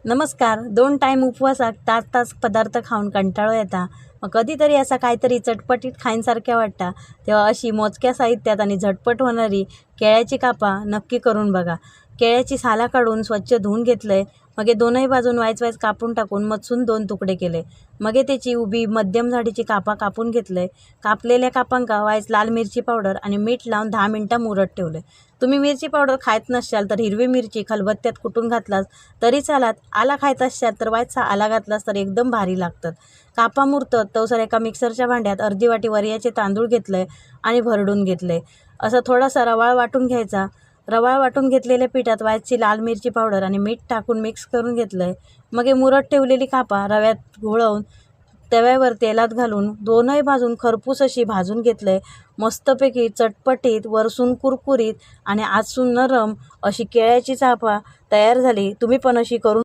नमस्कार. दोन टायम उपवासाक ताज ताज पदार्थ खाऊन कंटाळो येता. मग कधीतरी असा काहीतरी चटपटीत खायनसारख्या वाटता, तेव्हा अशी मोजक्या साहित्यात आणि झटपट होणारी केळ्याची कापा नक्की करून बघा. केळ्याची साला काढून स्वच्छ धुवून घेतलं आहे. मग हे दोनही बाजून वायच वायच कापून टाकून मधसून दोन तुकडे केले. मग त्याची उभी मध्यम झाडीची कापा कापून घेतलं आहे. कापलेल्या कापांका वायच लाल मिरची पावडर आणि मीठ लावून 10 मिनटं मुरत ठेवलं. तुम्ही मिरची पावडर खायत नसाल तर हिरवी मिरची खलबत्त्यात कुटून घातलास तरी चालात. आला खायत असाल तर वायचा आला घातलास तर एकदम भारी लागतात. कापा मुरतात तवसर एका मिक्सरच्या भांड्यात अर्धी वाटी वरियाचे तांदूळ घेतलं आहे आणि भरडून घेतले. असा थोडासा रवाळ वाटून घ्यायचा. रवाळ वाटून घेतलेल्या पिठात वायची लाल मिरची पावडर आणि मीठ टाकून मिक्स करून घेतलं आहे. मग हे मुरत ठेवलेली कापा रव्यात घोळवून तव्यावर तेलात घालून दोनही बाजून खरपूस अशी भाजून घेतलं आहे. मस्तपैकी चटपटीत, वरसून कुरकुरीत आणि आतसून नरम अशी केळ्याची चापा तयार झाली. तुम्ही पण अशी करून